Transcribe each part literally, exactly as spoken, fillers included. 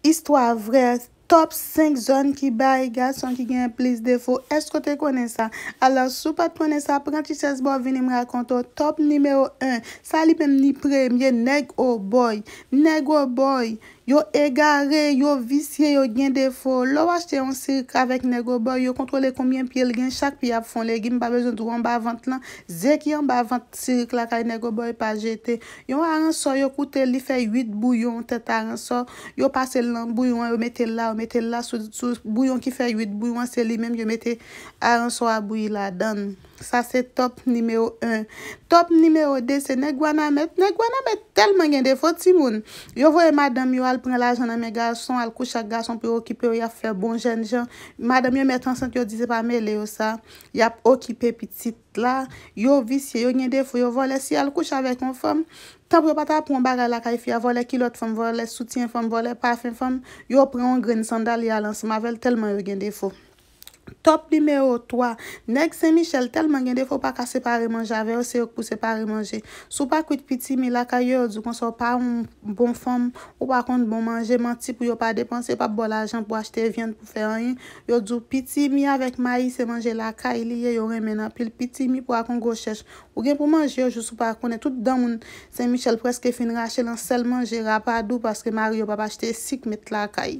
Istwa vrè, top senk zòn ki bay gason ki gen plis defo. Èske w te konnen sa? Alò, si w pa t konnen sa, pran ti chèz ba w, vini m rakonte w. Top nimewo en, sa li menm ni premye, nèg obòy. Nèg obòy, yo egare, yo visye, yo gen defo. Lè w achte yon sirik avèk nèg obòy, yo kontwole konbyen pye l gen, chak pye ap fè yon legim, pa bezwen di w anba vant lan. Ze ki anba vant sirik la kay nèg obòy pa jete. Yon aransò yo koute, li fè uit bouyon tèt aransò. Yo pase l nan bouyon an, yo mete l la, yo mete l la sou, sou bouyon ki fè uit bouyon an, se li menm yo mete aransò a bouyi ladan l. Sa se top nimewo en. Top nimewo de se nèg Wanament. Nèg Wanament tèlman gen defo, timoun. Yo voye madanm yo al pran lajan nan men gason, al kouche ak gason pou yo okipe yo, y ap fè bon jèn jan. Madanm yo mèt ansent, yo di se pa mele yo sa. Y ap okipe pitit la, yo visye, yo gen defo, yo vòlè. Si y al kouche avèk yon fanm, tanpri yo pa ta pran yon bagay lakay fi a, vòlè kilòt fanm, vòlè soutyen fanm, vòlè pafen fanm, yo pran yon grenn sandal, y al ansanm avè l, tèlman yo gen defo. Top nimewo twa, nèg Sen Michèl tèlman gen defo, w pa ka separe manje avè yo, se yo k pou separe manje. Si w pa kwit pitimi lakay yo, yo di w konsa w pa yon bon fanm, ou pa konn bon manje, manti pou yo pa depanse, yo p ap ba w lajan pou achte vyann, pou fè anyen. Yo di w pitimi avèk mayi se manje lakay li ye, yo renmen l anpil. Pitimi, pwa, kon gwo chèch. Ou gen pou manje yo jis ou pa konnen. Tout dan moun Sen Michèl prèske fin rache nan sèl manje rapadou paske mari yo p ap achte sik met lakay.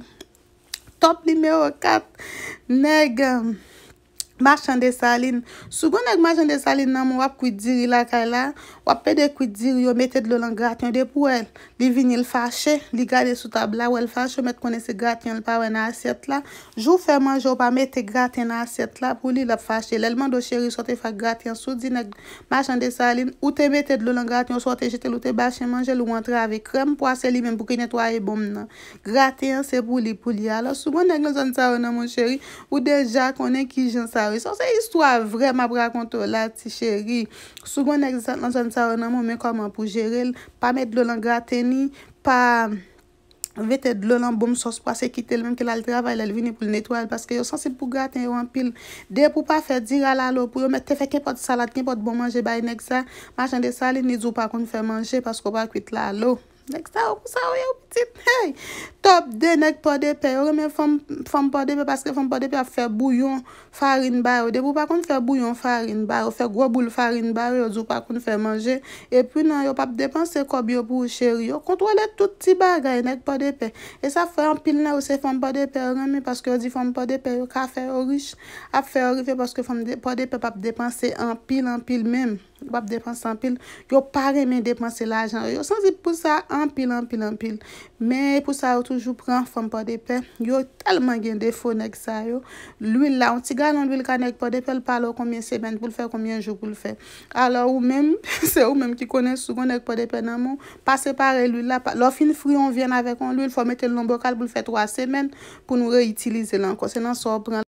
Top nimewo kat, nèg, um, machan Desalin. Si w gen nèg machan Desalin nan men w, w ap kwit diri lakay la, w ap pede kwit diri yo, mete dlo nan graten yo, depi w wè li vini, l fache, li gade sou tab la, wè l fache, w mèt konnen se graten an, l pa wè nan asyèt la. Jou w fè manje, w pa mete graten nan asyèt la pou li, l ap fache. Lè l mande w, cheri, sa w te fè ak graten an, si w di nèg machan Desalin, ou te mete dlo nan graten an, swa w te jete l, ou te ba chen manje l, ou antre avèk krèm pwa, se li menm pou ki netwaye bonm nan. Graten an se pou li, pou li. Alò, si w gen nèg nan zòn sa yo nan men w, cheri, ou deja konnen kijan sa yo ye. Sa se istwa vrè m ap rakonte w la, ti cheri. Si w gen nèg nan zòn sa yo nan men w, men kòman pou jere l. Pa met dlo nan graten ni, pa vete dlo nan bonm sòs pwa, se kite l menm ke l al travay, lè l vini pou l netwaye l, paske yo sansib pou graten yo anpil. Depi w pa fè diri a lalo pou yo, mèt te fè kenpòt salad, kenpòt bon manje bay nèg sa, machan Desalin, li di w pa konn fè manje paske w pa kwit lalo. Nèg sa yo, konsa yo ye, wi, pitit. Hey! Top de, nèg Pòdepè. Yo renmen fanm, fanm Pòdepè paske fanm Pòdepè ap fè bouyon farin ba yo. Depi w pa konn fè bouyon farin ba yo, fè gwo boul farin ba yo, yo di w pa konn fè manje. Epi non, yo p ap depanse kòb yo pou ou, cheri. Yo kontwole tout ti bagay, nèg Pòdepè. E sa fè anpil nan yo se fanm Pòdepè yo renmen paske yo di fanm Pòdepè yo ka fè yo rich, ap fè yo rive paske fanm de, Pòdepè p ap depanse anpil, anpil menm. Yo p ap depanse anpil. Yo pa renmen depanse lajan yo. Yo sansib pou sa anpil, anpil, anpil. Men pou sa, yo toujou pran fanm Pòdepè. Yo tèlman gen defo, nèg sa yo. Lwil la, yon ti galon lwil ka nèg Pòdepè, l pale w konbyen semèn pou l fè, konbyen jou pou l fè. Alò, ou menm, se ou menm ki konnen si w gen nèg Pòdepè nan men w. Pa separe lwil la. Pa, lè w fin fri yon vyann avèk yon lwil, fò w mete l nan bokal pou l fè twa semèn pou nou reyitilize l ankò. Se nan sa w pran